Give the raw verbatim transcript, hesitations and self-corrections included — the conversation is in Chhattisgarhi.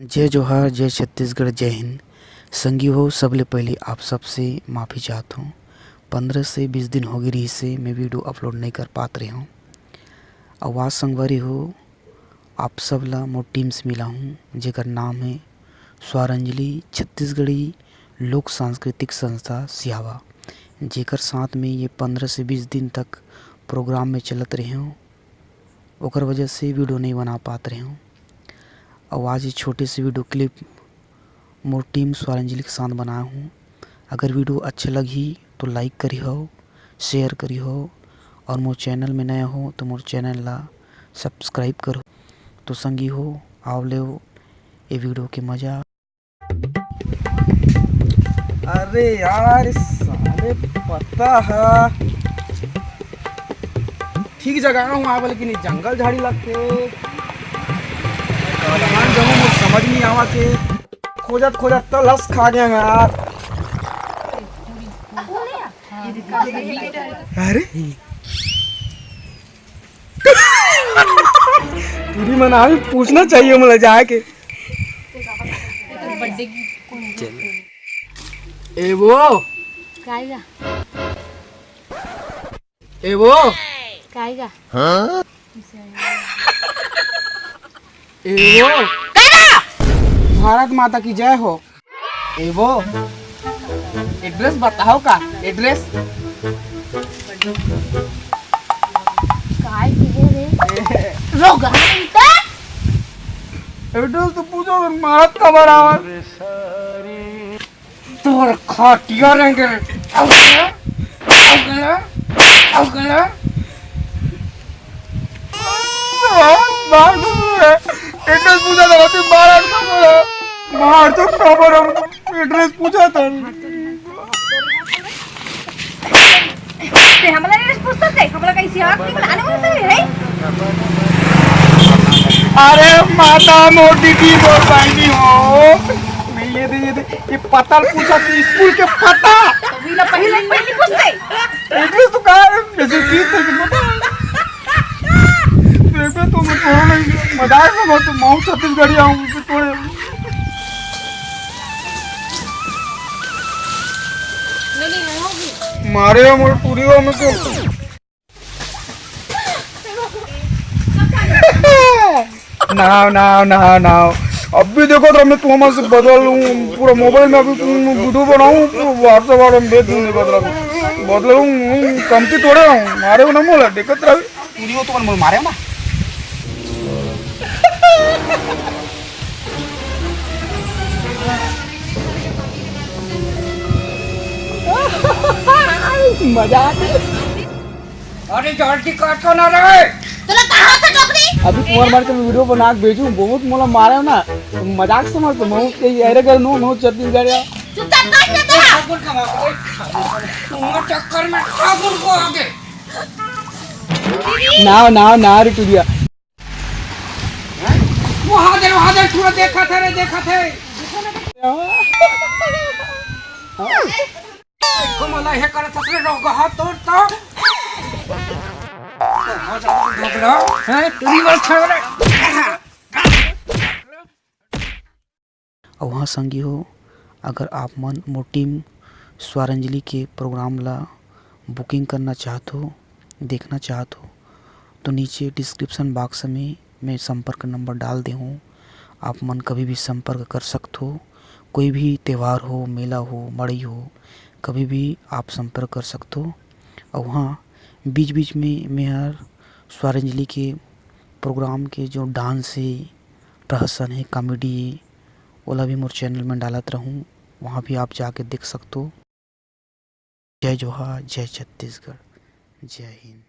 जय जोहार, जय छत्तीसगढ़, जय हिंद। संगी हो, सबले पहले आप सबसे माफ़ी चाहत हूँ। पंद्रह से बीस दिन हो गए रही से मैं वीडियो अपलोड नहीं कर पात रहे हूँ। आवाज़ संगवारी हो, आप सब ला मोर टीम से मिला हूँ, जेकर नाम है स्वरांजलि छत्तीसगढ़ी लोक सांस्कृतिक संस्था सिहावा, जेकर साथ में ये पंद्रह से बीस दिन तक प्रोग्राम में चलत रहे हूँ। ओकर वजह से वीडियो नहीं बना पात रहे हूँ। और आज ये छोटे से वीडियो क्लिप मोर टीम स्वरांजलि के साथ बनाया हूँ। अगर वीडियो अच्छा लगही तो लाइक करी हो, शेयर करी हो, और मोर चैनल में नया हो तो मोर चैनल ला सब्सक्राइब करो। तो संगी हो, आव लेव ये वीडियो के मजा। अरे यार, इस साले पता है ठीक जगह हूँ आवे, लेकिन ये जंगल झाड़ी लगथे। कहाँ जाहूँ, मोर समझ नहीं आवा के। खोजत खोजत तो लस खा गया मैं यार। अरे पूरी मना भी पूछना चाहिए मुझे जाके। ए वो, कायगा? ए वो, कायगा? ए वो, भारत माता की जय हो। ए वो, एड्रेस बताओ का? एड्रेस? काय कहे रे? रोगहा नहीं तो? एड्रेस तो पूछो, मारत का बराबर। तोर खटिया रहेंगे रे। अगला, अगला, अगला। मार दो रे। एड्रेस पूछा था, तू मार दो रे। मार तो खबर हम एड्रेस पूछा था। ते हमला एड्रेस पूछता थे, हमला कहीं से आप नहीं बुलाने वाले से है। अरे माता मोटी की बोल पाएंगी हो। नहीं, ये दे, ये दे, ये पता पूछा था, स्कूल के पता। तो वीला पहले, पहले पूछते। एड्रेस तो कहाँ है? जैसे की थे कि पता। देखो तो मैं थोड़ा नहीं, मजाक समझ तो मैं छत्तीसगढ़ी आऊँ, उसे थोड़े। मारे मोर पूरी हो मैं तो। नाव, नाव, नाव, नाव। अब भी देखो तो मैं तुम्हारे से बदल लूँ, पूरा मोबाइल में अभी तुम वीडियो बनाऊँ, पूरा WhatsApp वाला में भेज दूँ, बदला लूँ। बदला लूँ, कमती थोड़े हूँ, मारे को ना मोला, देखत रहो। पूरी हो तो मन मारे ना। मजा आती। अरे जल्दी काटो ना रे। तोला कहा था डोकरी? अभी तुम्हारे मार के वीडियो बना के भेजूं, बहुत मोला मारे हो ना, मजाक समझ तो मैं कहीं अरे कर नो, मैं छत्तीसगढ़ या। चुपचाप काट ना तेरा। ठाकुर का मार, तुम्हारे चक्कर में ठाकुर को आगे। नाव, नाव, नाव रे टुरिया। वहाँ दे, वहाँ दे, पूरा देखा था रे, देखा था। देखो मोला हे करत हस रे रोगहा तोर तो। हैं, तेरी बात छोड़ रे। अउ हाँ संगी हो, अगर आप मन मोर टीम स्वरांजलि के प्रोग्राम ला बुकिंग करना चाहत हो, देखना चाहत हो, तो नीचे डिस्क्रिप्शन बॉक्स में मैं संपर्क नंबर डाल दे हूँ। आप मन कभी भी संपर्क कर सकत हो। कोई भी त्यौहार हो, मेला हो, मड़ई हो, कभी भी आप संपर्क कर सकत हो। अउ हाँ, बीच-बीच में मैं हर स्वरांजलि के प्रोग्राम के जो डांस हे, प्रहसन हे, कॉमेडी हे, ओला भी मोर चैनल में डालत रहूँ, वहाँ भी आप जाके देख सकत हो। जय जोहार, जय छत्तीसगढ़, जय हिंद।